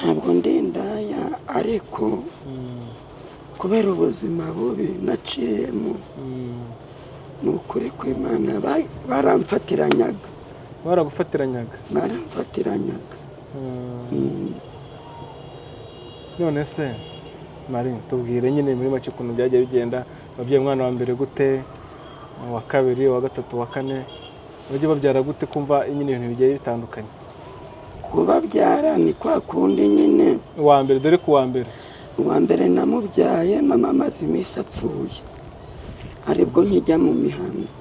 Ntabwo ndi indaya, ariko kubera ubuzima bubi naciyemo, ni ukuri kw'Imana, baramfatiranyaga. Baragufatiranyanga? Baramfatiranyaga. None se Mari, tubwire nyine muri make ukuntu byagiye bigenda. Wabyaye umwana wa mbere gute, uwa kabiri, uwa gatatu, uwa kane? Bajya babyara gute, kumva nyine ibintu bigiye bitandukanye? Kubabyara ni kwa kundi nyine. Uwa mbere, dore ku wa mbere. Uwa mbere namubyaye mama amaze iminsi apfuye, aribwo nkijya mu mihango.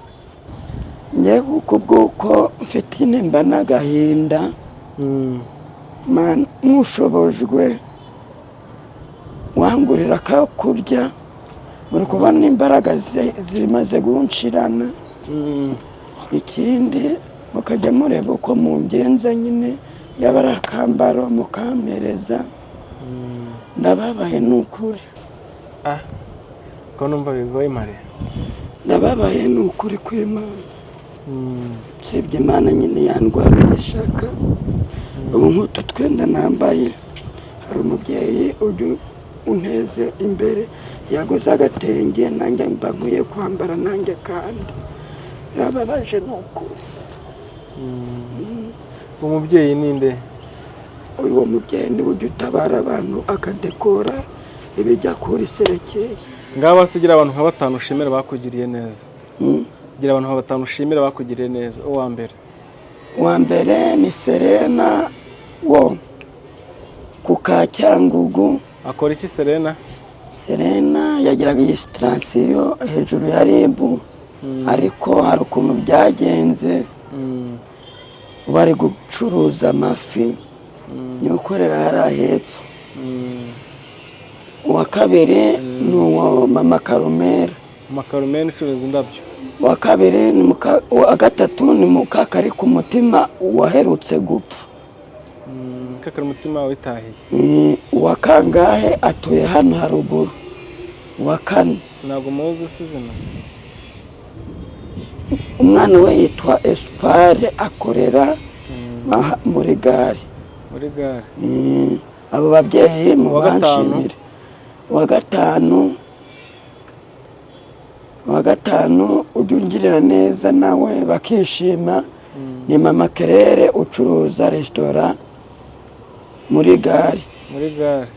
Njyewe kubw'uko mfite intimba n'agahinda, mushobojwe wangurira ako kurya, muri kubona imbaraga zimaze gunshirana. Ikindi, mukajya mureba uko mungenza nyine, yaba ari akambaro mukampereza. Ndababaye ni ukuri. Ah, ko numva bigoye, Mari. Ndababaye ni ukuri kw'Imana. Usibye Imana nyine yandwanira ishaka. Ubu nk'utu twenda nambaye, hari umubyeyi ujya unteze imbere, yaguze agatenge, nanjye mba nkwiye kwambara nanjye, kandi birababaje ni ukuri. Umubyeyi ni nde? Uwo mubyeyi niwe ujya utabara abantu, akadekora ibijya kuri serekeye. Ngaho basigira abantu nka batanu ushimira bakugiriye neza. Gira abantu nka batanu ushimira bakugiriye neza. Uwa mbere. Uwa mbere ni Serena wo ku Kacyangugu. Akora iki Serena? Serena yagiraga iyi sitasiyo hejuru ya RIB, ariko hari ukuntu byagenze, bari gucuruza amafi, niwe ukorera hariya hepfo. Uwa kabiri ni uwo mama Karumera. Amakarumena ucuruza indabyo. Uwa kabiri ni uwa gatatu ni Mukakari ku mutima waherutse gupfa. Kakari umutima witahiye. Uwa kangahe atuye hano haruguru, uwa kane. Ntabwo muzi se izina? Umwana we yitwa Esipare, akorera aha muri gare. Muri gare. Abo babyeyi Uwa gatanu? mubanshimire. Uwa gatanu ujya ungirira neza nawe bakishima ni mama Kerere ucuruza resitora muri gare. Muri gare.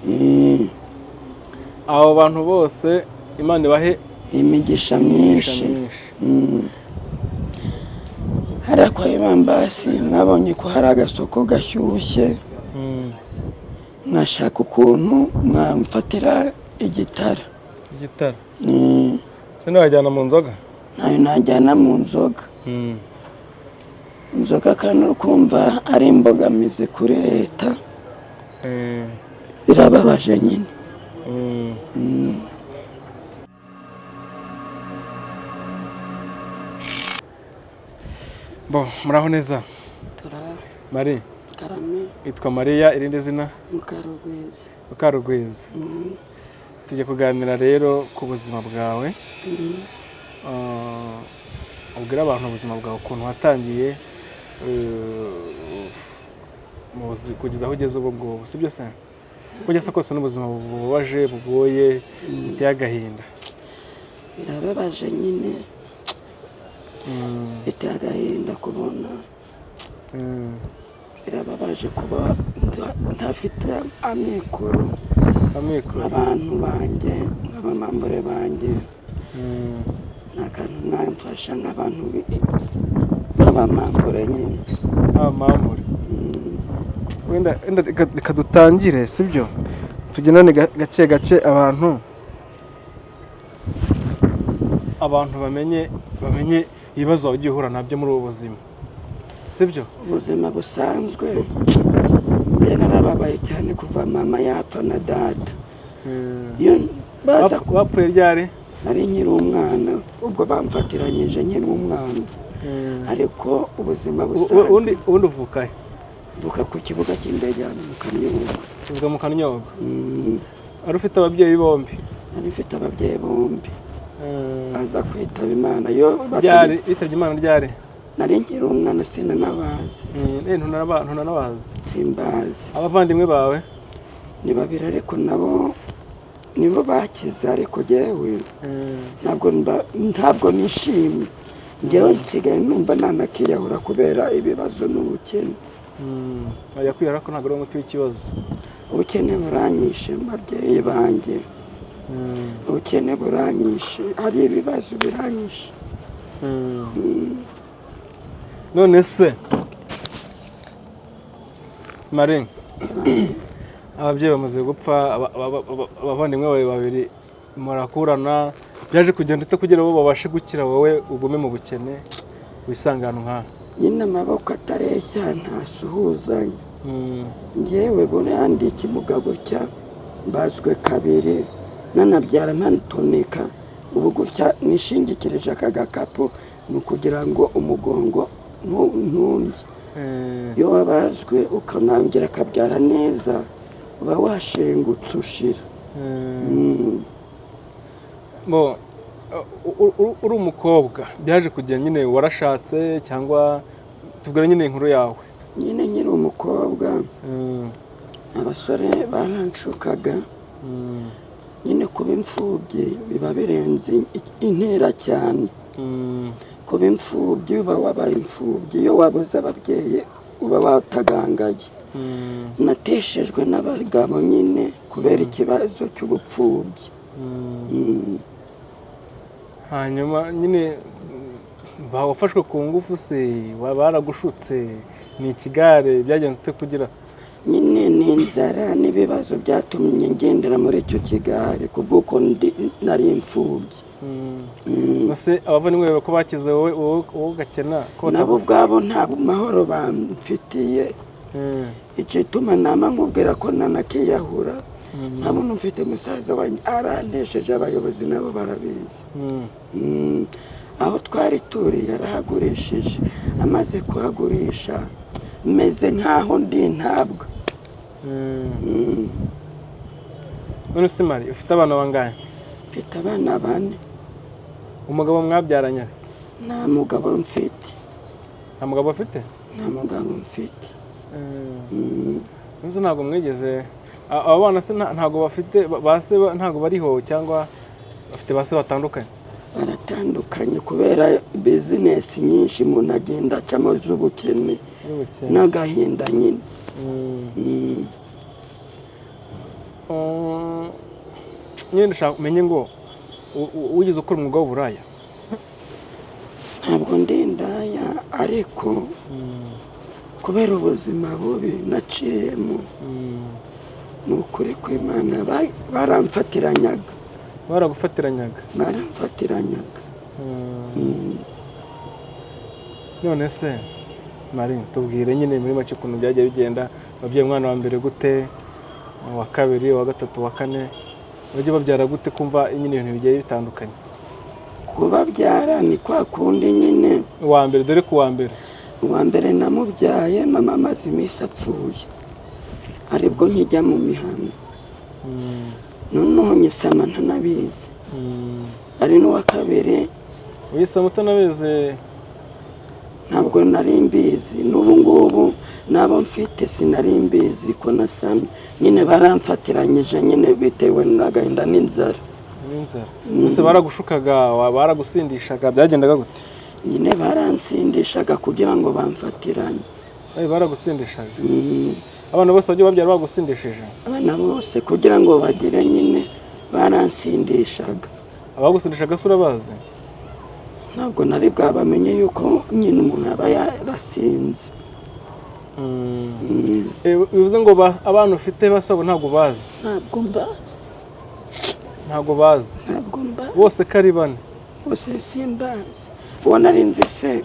Abo bantu bose Imana ibahe imigisha imigisha myinshi. Myinshi. Hariya kwa Ibambasi mwabonye ko hari agasoko gashyushye. Mwashaka ukuntu mwamfatira igitara. Igitara? Mm. Se ntiwajyana mu nzoga? Ntayo najyana mu nzoga. Inzoga kandi uri kumva ari imbogamizi kuri leta. Birababaje nyine. Bo muraho neza? Tura. Mari? Karame. Yitwa Mariya, irindi zina? Mukarugwiza. Mukarugwiza. Tujya kuganira rero ku buzima bwawe. Ubwire abantu ubuzima bwawe ukuntu watangiye, kugeza aho ugeze ubu ngubu, si byo se? Kugeza kose n'ubuzima bubabaje, bugoye, buteye agahinda. Birababaje nyine. Biteye agahinda kubona. Birababaje kuba ntafite amikoro. Amikoro. Abantu banjye, nk'abamambure banjye, nta kantu mwamfasha nk'abantu b'abamambure nyine? Abamambure. Wenda reka dutangire, si byo? Tugendane gake gake, abantu bamenye ibibazo wagiye uhura nabyo muri ubu buzima, si byo? Ubuzima busanzwe, njye narababaye cyane kuva mama yapfa na data. Iyo baza Bapfuye ryari? Nari nkiri umwana, ubwo bamfatiranyije nkiri umwana, ariko ubuzima busanzwe Ubundi uvuka he? Mvuka ku kibuga cy'indege hano mu Kanyogo. Uvuka mu Kanyogo. Wari ufite ababyeyi bombi? Nari mfite ababyeyi bombi, baza kwitaba Imana yo Ryari bitabye Imana? Ryari? Nari nkiri umwana, sinanabazi. Ntunanabazi? Simbazi. Abavandimwe bawe? Ni babiri, ariko nabo nibo bakize, ariko jyewe ntabwo nishimye. Njyewe nsigaye numva nanakiyahura kubera ibibazo n'ubukene. Wajya kwiyahura ko ntabwo ari umuti w'ikibazo. Ubukene buranyishe, babyeyi banjye. Ubukene buranyishe, hari ibibazo biranyishe. None se Marie, ababyeyi bamaze gupfa, abavandimwe bawe babiri murakurana, byaje kugenda ute kugira ngo babashe gukira, wowe ugume mu bukene wisanga ahantu nk'aha? Nyine amaboko atareshya ntasuhuzanya. Njyewe buriya ndi ikimuga gutya, mbazwe kabiri, nanabyara mpatunika. Ubu gutya nishingikirije aka gakapu ni ukugira ngo umugongo ntumbye. Iyo wabazwe ukanangira akabyara neza, uba washengutse ushira. Bo, uri umukobwa, byaje kugenda nyine warashatse cyangwa? Tubwira nyine inkuru yawe. Nyine nkiri umukobwa, abasore baranshukaga. Nyine kuba imfubyi biba birenze intera cyane. Kuba imfubyi, uba wabaye imfubyi iyo wabuze ababyeyi, uba watagangaye. Nateshejwe n'abagabo nyine kubera ikibazo cy'ubupfubyi. Hanyuma nyine wafashwe ku ngufu se, baragushutse, ni ikigare, byagenze ute kugira? Nyine ni inzara n'ibibazo byatumye ngendera muri icyo kigare kubw'uko nari imfubyi. Ese abavandimwe bawe ko bakize, wowe ugakena, ko Nabo ubwabo nta mahoro bamfitiye. Igituma nama nkubwira ko nanakiyahura, nta mfite. Musaza wanjye arantesheje, abayobozi nabo barabizi. Aho twari turi yarahagurishije, amaze kuhagurisha meze nk'aho ndi ntabwo. None se Mari, ufite abana bangahe? Mfite abana bane. Umugabo mwabyaranye se? Nta mugabo mfite. Nta mugabo ufite? Nta mugabo mfite. None ntabwo mwigeze, aba bana se ntabwo bafite ba se, ntabwo bariho cyangwa bafite ba se batandukanye? Baratandukanye kubera bizinesi nyinshi umuntu agenda acamo z'ubukene n'ubukene n'agahinda nyine. Nyine ndashaka umenye ngo wigeze ukora umwuga w'uburaya? Ntabwo ndi indaya, ariko kubera ubuzima bubi naciyemo, ni ukuri kw'Imana, baramfatiranyaga. Baragufatiranyaga? Baramfatiranyaga. None se Mari, tubwire nyine muri make ukuntu byagiye bigenda. Wabyaye umwana wa mbere gute, uwa kabiri, uwa gatatu, uwa kane, bajya babyara gute, kumva nyine ibintu bigiye bitandukanye? Kubabyara ni kwa kundi nyine. Uwa mbere, dore ku wa mbere. Uwa mbere namubyaye mama amaze iminsi apfuye, aribwo nkijya mu mihango. Noneho nyisama ntanabizi. Ari n'uwa kabiri. Uyisama utanabizi? Ntabwo nari mbizi. N'ubu ngubu n'abo mfite sinari mbizi ko nasamye. Nyine baramfatiranyije nyine bitewe n'agahinda n'inzara. N'inzara. Mbese baragushukaga, baragusindishaga, byagendaga gute? Nyine baransindishaga kugira ngo bamfatiranye. Baragusindishaga? Abana bose bagiye babyara bagusindishije? Abana bose kugira ngo bagire nyine baransindishaga. Abagusindishaga se urabazi? Ntabwo nari bwabamenye yuko nyine umuntu aba yarasinze. Bivuze ngo abana ufite basabo ntabwo bazi? Ntabwo mbazi. Ntabwo bazi? Ntabwo mbazi. Bose ko ari bane? Bose simbazi. Uwo nari nzi se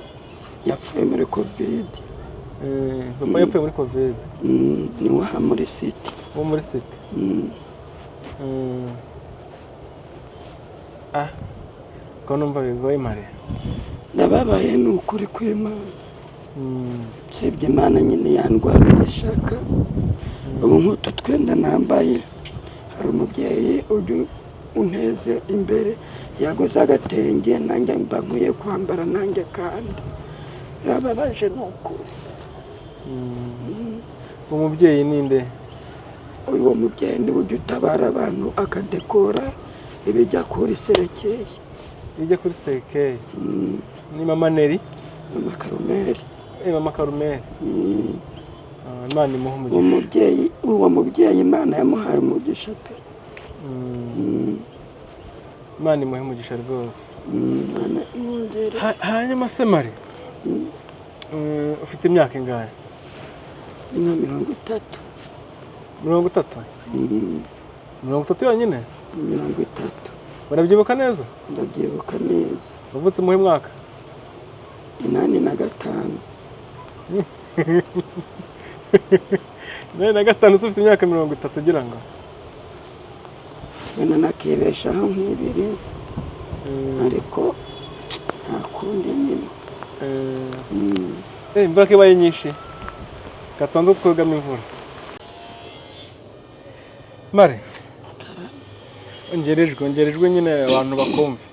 yapfuye muri COVID. Papa yapfuye muri COVID? Ni we aha muri city. Wo muri city? Ah, ko numva bigoye, Mari. Ndababaye, ni ukuri kw'Imana. Usibye Imana nyine yandwanira ishaka. Ubu nk'utu twenda nambaye, hari umubyeyi ujya unteze imbere, yaguze agatenge, nanjye mba nkwiye kwambara nanjye, kandi birababaje, ni ukuri. Umubyeyi ni nde? Uwo mubyeyi niwe ujya utabara abantu akadekora ibijya kuri serekeye. Ijya kuri sekeyi ni mama Neri? Mama Karumeri. Mama Karumeri. Ah, Imana imuhe Uwo umugisha. mubyeyi, uwo mubyeyi Imana yamuhaye umugisha pe. Imana imuhe umugisha rwose. Imana imwongere. Hanyuma se Mari, ufite imyaka ingahe? Ni nka 30. 30? 30 yonyine? 30. Urabyibuka neza? Ndabyibuka neza. Wavutse muhe mwaka? 85. 85 se ufite imyaka 30 ugira ngo? Wenda nakibeshaho nk'ibiri, ariko nta kundi nyine. Imvura ko ibaye nyinshi, gatonze twugama imvura. Mare, ongerejwe, ongerejwe nyine abantu bakumve.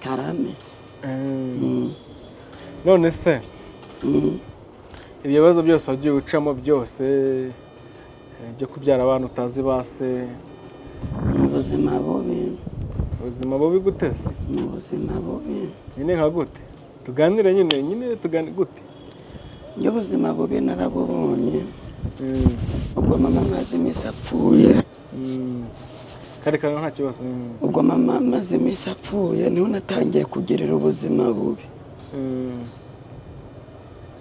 Karame. None se ibyo bibazo byose wagiye ucamo byose, byo kubyara abana utazi base? Ni ubuzima bubi. Ubuzima bubi gute se? Ni ubuzima bubi. Nyine nka gute? Tuganire nyine, nyine tuganire gute? Njye ubuzima bubi narabubonye. Ubwo mama amaze iminsi apfuye, Kare kare nta kibazo. Ubwo mama amaze iminsi apfuye niho natangiye kugirira ubuzima bubi.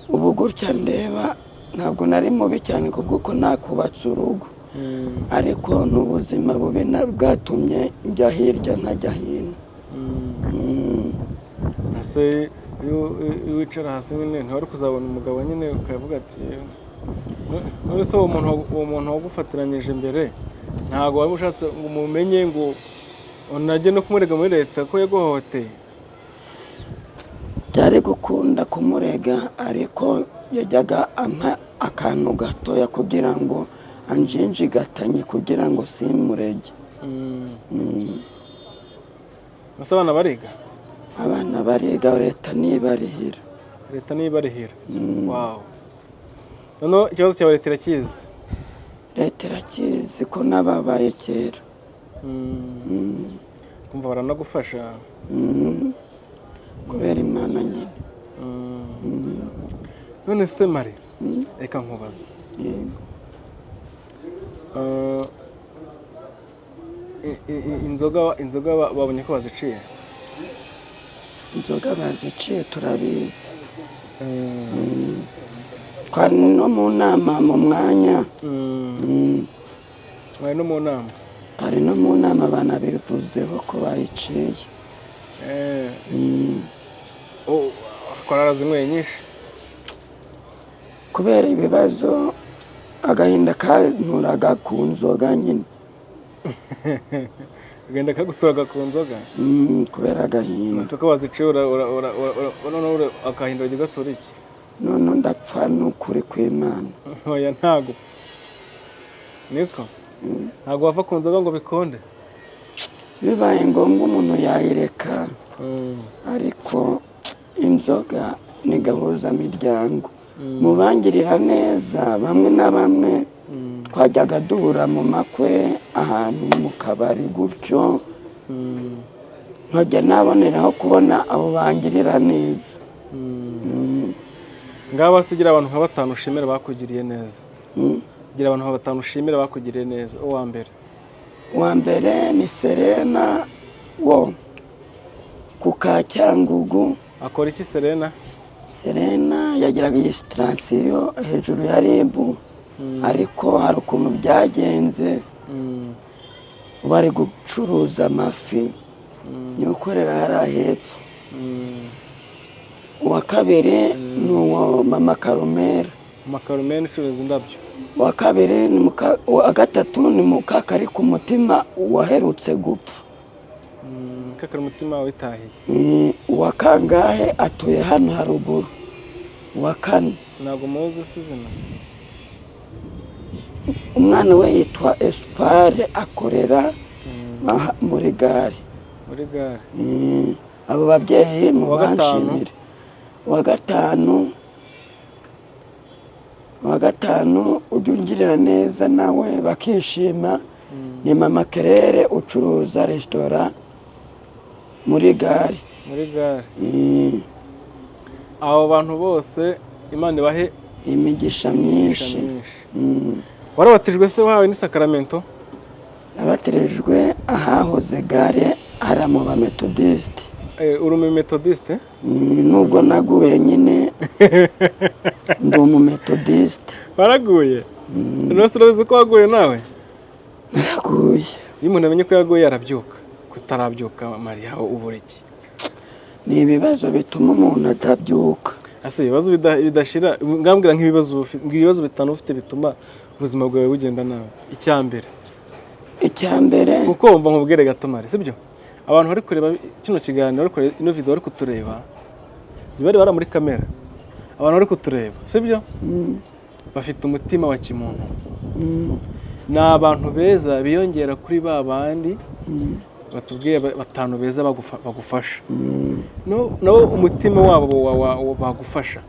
Ubu gutya ndeba ntabwo nari mubi cyane kubw'uko nakubatse urugo, ariko ni ubuzima bubi bwatumye njya hirya nkajya hino. Ese iyo wicara hasi nyine ntiwari kuzabona umugabo nyine ukavuga ati none se uwo muntu wagufatiranyije mbere ntabwo waba ushatse ngo umumenye ngo unajye no kumurega muri leta ko yaguhohoteye? Byari gukunda kumurega, ariko yajyaga ampa akantu gatoya kugira ngo anjinjigatanye kugira ngo simurege. Ese abana bariga? Abana bariga, leta nibarihira. Leta niyo ibarihira? Wow, noneho ikibazo cyawe leta irakizi? Leta irakizi ko nababaye kera. Kumva baranagufasha. Kubera Imana nyine. None se Mari, reka nkubaze. Yego. Inzoga babonye ko baziciye? Inzoga baziciye, turabizi. Twari no mu nama mu mwanya. Mwari no mu nama? Twari no mu nama, banabivuzeho ko bayiciye. Oh, korara zinyweye nyinshi. Kubera ibibazo, agahinda kanturaga ku nzoga nyine. Agenda kaguturaga ku nzoga? Kubera agahinda. Ese ko baziciye, noneho agahinda ujya ugatura iki? None ndapfa n'ukuri kw'Imana. Oya, ntagupfa, niko ntabwo wava ku nzoga ngo bikunde. Bibaye ngombwa umuntu yayireka, ariko inzoga ni gahuzamiryango. Mubangirira neza bamwe na bamwe, twajyaga duhura mu makwe ahantu mu kabari gutyo, nkajya naboneraho kubona abo bangirira neza. Ngaho basigira abantu nka batanu ushimira bakugiriye neza. Gira abantu nka batanu ushimira bakugiriye neza. Uwa mbere? Uwa mbere ni Serena wo ku Kacyangugu. Akora iki Serena? Serena yagiraga iyi sitasiyo hejuru ya RIB, ariko hari ukuntu byagenze, bari gucuruza amafi, niwe ukorera hariya hepfo. Uwa kabiri ni uwo mama Karumera. Mama Karumena ucuruza indabyo. Uwa kabiri ni muka, uwa gatatu ni Mukakari ku mutima waherutse gupfa. Kakari umutima witahiye. Uwa kangahe atuye hano haruguru, uwa kane. Ntabwo muzi se izina? Umwana we yitwa Espoir, akorera aha muri gare. Muri gare. Abo babyeyi Uwa gatanu? mubanshimire. Uwa gatanu Uwa gatanu ujya ungirira neza nawe bakishima ni mama Kerere ucuruza resitora muri gare. Muri gare. Abo bantu bose Imana ibahe imigisha imigisha myinshi. myinshi. Warabatijwe se, wahawe n'isakaramento? Nabatirijwe ahahoze gare, hariya mu bametodisite. Uri umumetodiste? Nubwo naguye nyine ndi umumetodisite. Waraguye nose urabizi ko waguye nawe? Naraguye. Iyo umuntu amenye ko yaguye arabyuka. Kutarabyuka, Mariya, ubura iki? Ni ibibazo bituma umuntu atabyuka. Ese ibibazo bidashira, ngambwira nk'ibibazo mbwira ibibazo bitanu ufite bituma ubuzima bwawe bugenda nabi. Icya mbere. Icya mbere. Kuko wumva nkubwire gato, Mari, sibyo? Abantu bari kureba kino kiganiro, bari kureba ino video, bari kutureba, bari bari muri kamera, abantu bari kutureba, sibyo? Bafite umutima wa kimuntu. Ni abantu beza biyongera kuri ba bandi batubwiye batanu beza bagufasha. Nabo umutima wabo bagufasha,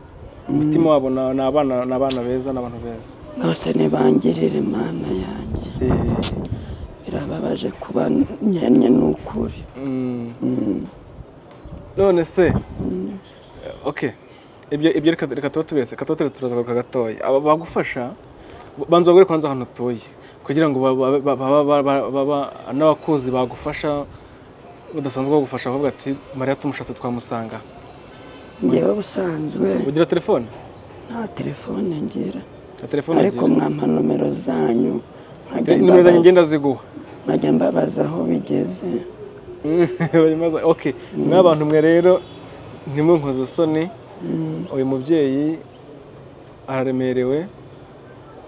umutima wabo ni abana beza, ni abantu beza. Rwose ntibangirire, Mana yanjye. Birababaje kuba nkennye, ni ukuri. None se okay, ibyo reka tuba tubiretse, reka tuba turetse, turaza kugaruka gatoya. Aba bagufasha, banza bagure kwanza ahantu utuye kugira ngo baba n'abakuzi bagufasha badasanzwe bagufasha, bavuga ati Mariya tumushatse twamusanga. Ngewe ubusanzwe Ugira telefone? Nta telefone ngira. Nta telefone Ariko ugira? mwampa nomero zanyu nkajya Nimero zanjye mbabaza. ngenda ziguha. Nkajya mbabaza aho bigeze. Okay, mw'abantu mwe rero ntimunkoze isoni. Uyu mubyeyi araremerewe,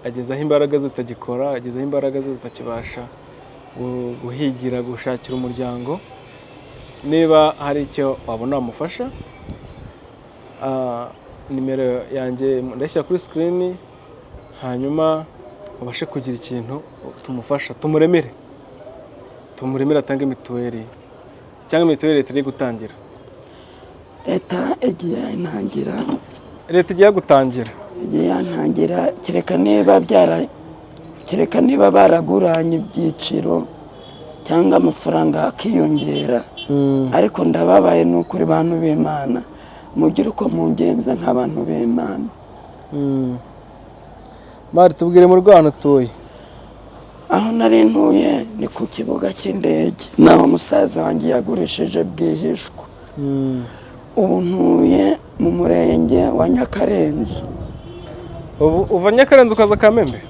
ageze aho imbaraga zitagikora, ageze aho imbaraga ze zitakibasha guhigira, gushakira umuryango. Niba hari icyo wabona wamufasha, nimero yanjye ndayishyira kuri screen, hanyuma ubashe kugira ikintu tumufasha, tumuremere, tumuremere atange mituweli, cyangwa mituweli leta iri gutangira. Leta igiye yantangira. Leta igiye gutangira. Igiye yantangira, kereka niba baraguranye ibyiciro cyangwa amafaranga akiyongera. Ariko ndababaye, ni ukuri, bantu b'Imana, mugire uko mugenza nk'abantu b'Imana. Mari, tubwire mu rwanda utuye. Aho nari ntuye ni ku kibuga cy'indege, naho musaza wanjye yagurishije bwihishwa. Ubu ntuye mu murenge wa Nyakarenzo. Ubu uva Nyakarenzo ukaza Kamembe?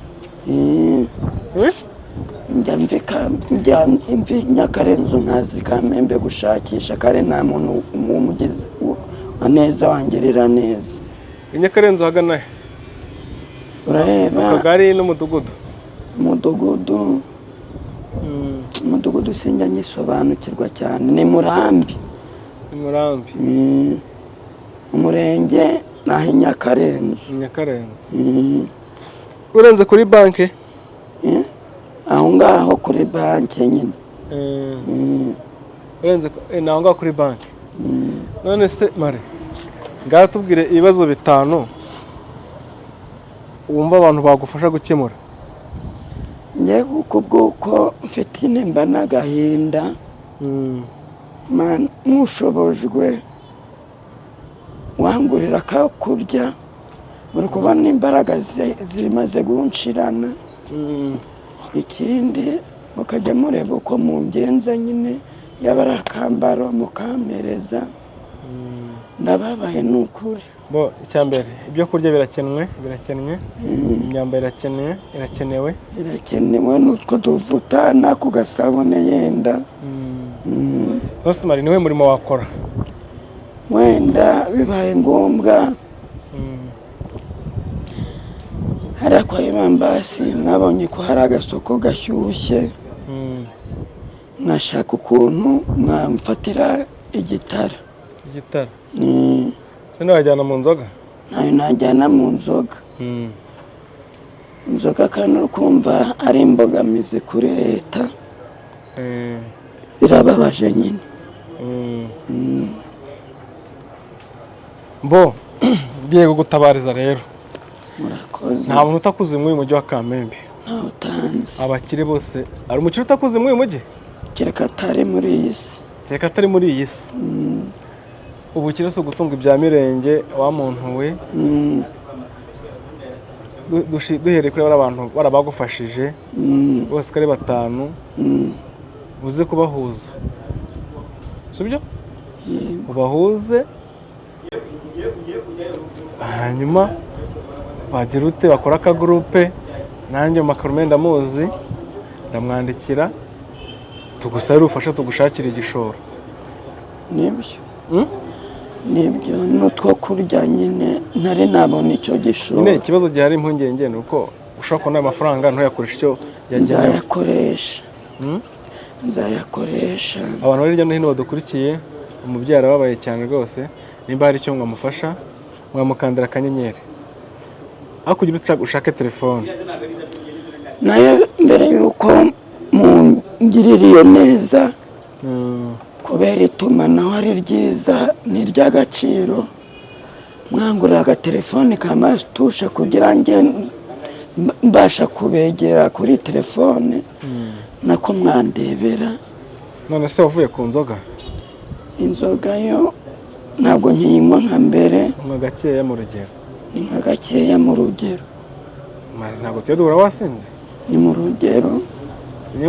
Eh? Njya mvi Nyakarenzo nkazi Kamembe gushakisha kare, nta muntu umugize wa neza wangirira neza. I Nyakarenzo hagana he? Urareba. Akagari n'umudugudu. Umudugudu sinjya nyisobanukirwa cyane, ni Murambi. Ni Murambi. Umurenge ni aho i Nyakarenzo. I Nyakarenzo. Urenze kuri banki? Eh? Aho ngaho kuri banki nyine. Urenze ni aho ngaho kuri banki. None se mare, ngaho tubwire ibibazo bitanu wumva abantu bagufasha gukemura. Njye kuko bw'uko mfite intimba n'agahinda, Mana, mushobojwe wangurira akakurya, muri kubona imbaraga zimaze gunshirana. Ikindi mukajya mureba uko mungenza nyine, yaba ari akambaro mukampereza. Ndababaye ni ukuri. Bo icya mbere, ibyo kurya birakenwe, birakennye, imyambaro irakenewe, irakenewe. Irakenewe n'utwo tuvuta n'ako gasabune yenda. Nose mari, niwe murimo wakora? Wenda bibaye ngombwa, hariya kwa Ibambasi mwabonye ko hari agasoko gashyushye, mwashaka ukuntu mwamfatira igitara. Igitara? Mm. Se ntiwajyana mu nzoga? Ntayo najyana mu nzoga. Inzoga kandi uri kumva ari imbogamizi kuri leta. Birababaje nyine. Bo ngiye kugutabariza rero. Murakoze. Nta muntu utakuze muri uyu mujyi wa Kamembe. Ntawe utanzi. Abakire bose. Hari umukire utakuze muri uyu mujyi? Kereka atari muri iyi si. Kereka atari muri iyi si. Ubukire si ugutunga ibya mirenge wa muntu we. Duhereye kuri bariya bantu barabagufashije bose uko ari batanu, uze kubahuza, sibyo? Yego. Ubahuze, hanyuma bagira ute, bakora akagurupe. Nanjye mu makarume ndamuzi, ndamwandikira, tugusabire ubufasha, tugushakire igishoro. Nibyo. Mm? Nibyo, n'utwo kurya nyine ntari nabona icyo gishoro. Nyine ikibazo gihari, impungenge ni uko ushobora kubona ayo mafaranga ntuyakoreshe icyo yagenewe. Nzayakoresha. Mm? Nzayakoresha. Abantu bari hirya no hino badukurikiye, umubyeyi arababaye cyane rwose. Nimba hari icyo mwamufasha, mwamukandira akanyenyeri aho kugira ushake telefone. Nayo mbere y'uko mungirira iyo neza, kubera itumanaho ari ryiza, ni iry'agaciro, mwangurira agatelefone ka masitushe kugira ngo mbasha kubegera kuri telefone, nako mwandebera. None se wavuye ku nzoga? Inzoga yo ntabwo nkiyinywa nka mbere. Unywa gakeya mu rugero? Ni nka gakeya mu rugero. Mari, ntabwo tujya duhura wasinze. Ni mu rugero.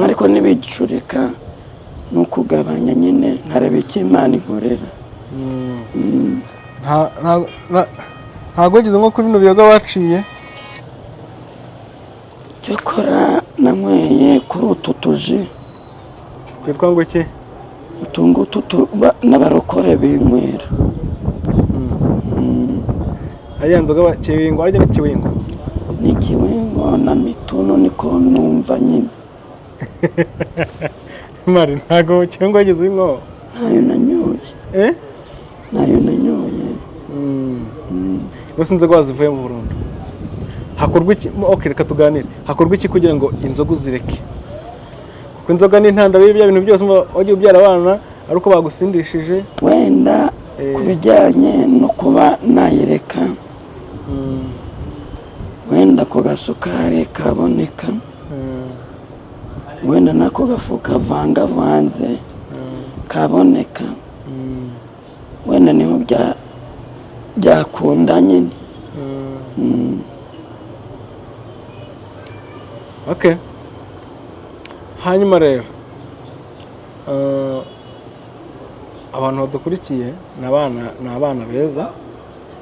Ariko n'ibicurika ni ukugabanya nyine, nkareba icyo Imana inkorera. Ntabwo wigeze nko kuri bino biyoga waciye? Cyakora nanyweye kuri utu tuji. Twitwa ngo iki? Utu ngutu n'abarokore binywera. Ariya nzoga kiwingo, arya ni kiwingo? Ni kiwingo na mituno, niko numva nyine. Mari, ntabwo kiwingo wigeze uyinywaho? Ntayo nanyoye. Eh? Ntayo nanyoye. Gusa inzoga wazivuyemo burundu? Hakorwa iki? Ok, reka tuganire. Hakorwa iki kugira ngo inzoga uzireke? Kuko inzoga ni intandaro y'ibya bintu byose. Wagiye ubyara abana ari uko bagusindishije. Wenda ku bijyanye no kuba nayireka, wenda ku gasukari kaboneka, wenda nako gafu kavangavanze kaboneka, wenda niho byakunda nyine. Okay, hanyuma rero abantu badukurikiye ni abana beza,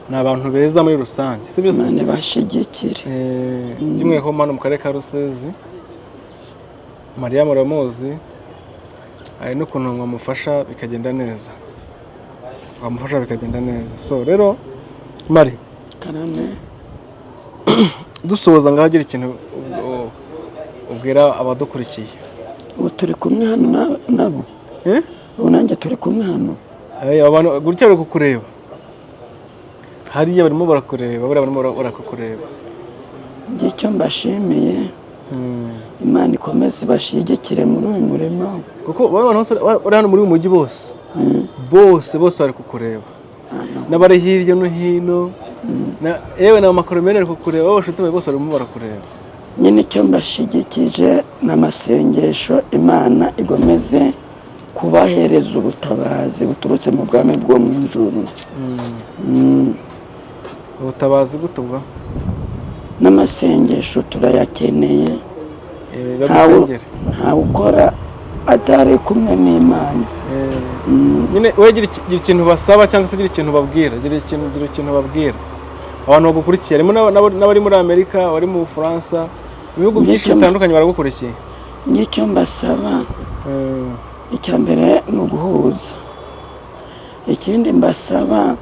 ni abantu beza muri rusange, si byo se? Imana ibashyigikire. By'umwihariko hano mu karere ka Rusizi, Mariya muramuzi, hari n'ukuntu mwamufasha bikagenda neza, wamufasha bikagenda neza. So rero Mari, Karame. dusoza, ngaho agira ikintu ubwira abadukurikiye. Ubu turi kumwe hano nabo? Eh? Ubu nanjye turi kumwe hano? Abantu gutya bari kukureba hariya, barimo barakureba, buriya barimo barakukureba. Njye icyo mbashimiye, Imana ikomeze ibashyigikire muri uyu murimo. Kuko bano bantu bose bari hano muri uyu mujyi, bose bose bose bari kukureba, n'abari hirya no hino, yewe na makoromene ari kukureba, abashuti bawe bose barimo barakureba. Nyine icyo mbashigikije ni amasengesho, Imana igomeze kubahereza ubutabazi buturutse mu bwami bwo mu ijuru. Ubutabazi gute ubwo? N'amasengesho turayakeneye. Bagusengere. Ntawe ukora atari kumwe n'Imana. Nyine we gira ikintu basaba cyangwa se gira ikintu babwira, gira ikintu babwira abantu bagukurikiye, harimo n'abari muri Amerika, abari mu Bufaransa, mu bihugu byinshi bitandukanye baragukurikiye. N'icyo mbasaba, icya mbere ni uguhuza. Ikindi mbasaba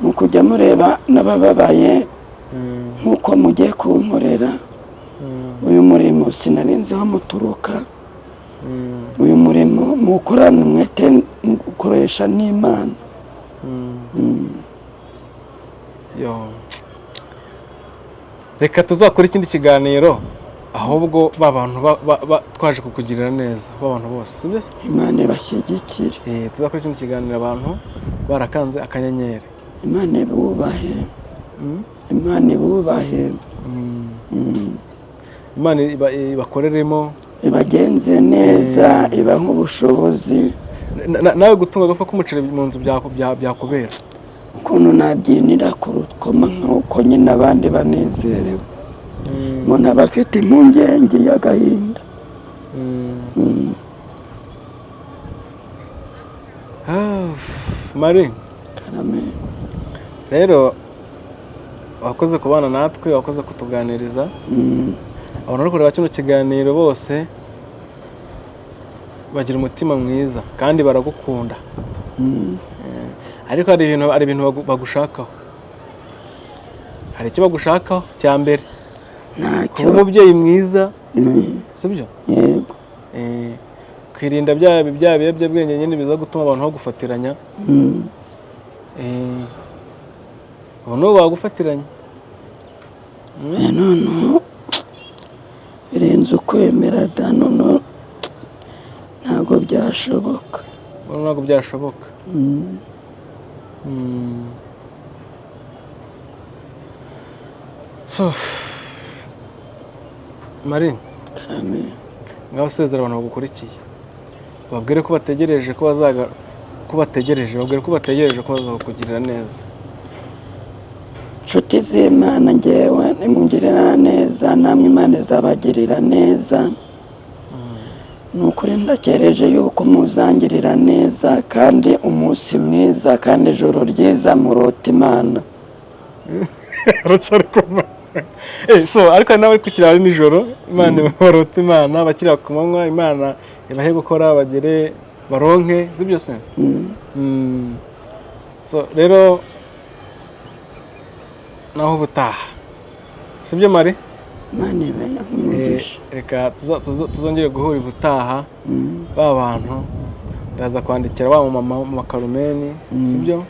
ni ukujya mureba n'abababaye nk'uko mugiye kunkorera uyu murimo. Sinari nzi aho muturuka. Uyu murimo muwukorane umwete, muwukoresha n'Imana. Yo. Reka tuzakore ikindi kiganiro ahubwo ba bantu twaje kukugirira neza, ba bantu bose, sibyo se? Imana ibashyigikire. Tuzakora ikindi kiganiro abantu barakanze akanyenyeri. Imana ibubahe. Imana ibubahe. Imana ibakoreremo, ibagenze neza, ibahe ubushobozi. Nawe gutunga agafuka k'umuceri mu nzu byakubera Ukuntu nabyinira ku rukoma nk'uko nyine abandi banezerewe. Umuntu aba afite impungenge y'agahinda. Ah, Marie, Karame. Rero wakoze kubana natwe, wakoze kutuganiriza. Abantu bari kureba kino kiganiro bose bagira umutima mwiza kandi baragukunda. Ariko hari ibintu bagushakaho, hari icyo bagushakaho cya mbere, Ntacyo. Kuba umubyeyi mwiza, sibyo? Yego. Kwirinda bya biyobyabwenge nyine biza gutuma abantu bagufatiranya. Ubu n'ubu bagufatiranya. Noneho birenze ukwemera da, noneho ntabwo byashoboka. Ubu ntabwo byashoboka. So, Marie, Karame. Ngaho usezera abantu bagukurikiye, babwire ko bategereje ko bazaga, ko bategereje, babwire ko bategereje ko bazakugirira neza. Inshuti z'Imana, ngewe nimungirira neza namwe Imana izabagirira neza. Ni ukuri ndakereje yuko muzangirira neza, kandi umunsi mwiza kandi ijoro ryiza, murota Imana. Aracyari ku manywa. So ariko hari n'abari kukirara nijoro, Imana barota Imana, bakira ku manywa, Imana ibahe gukora bagere baronke, si byo se? Mm. So rero naho ubutaha, si byo Mari? Imana ibe umugisha. Reka tuzongere guhura ubutaha. Ba bantu ndaza kwandikira wa mama mu makarumeni, si byo?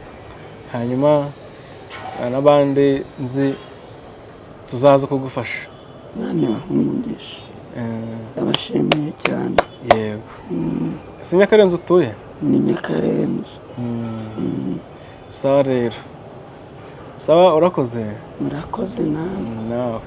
Hanyuma n'abandi nzi tuzaza kugufasha. Imana ibahe umugisha. Ndabashimiye cyane. Yego, si Nyakarenzo utuye? Ni Nyakarenzo. Sawa rero, sawa, urakoze. Murakoze namwe. Nawe.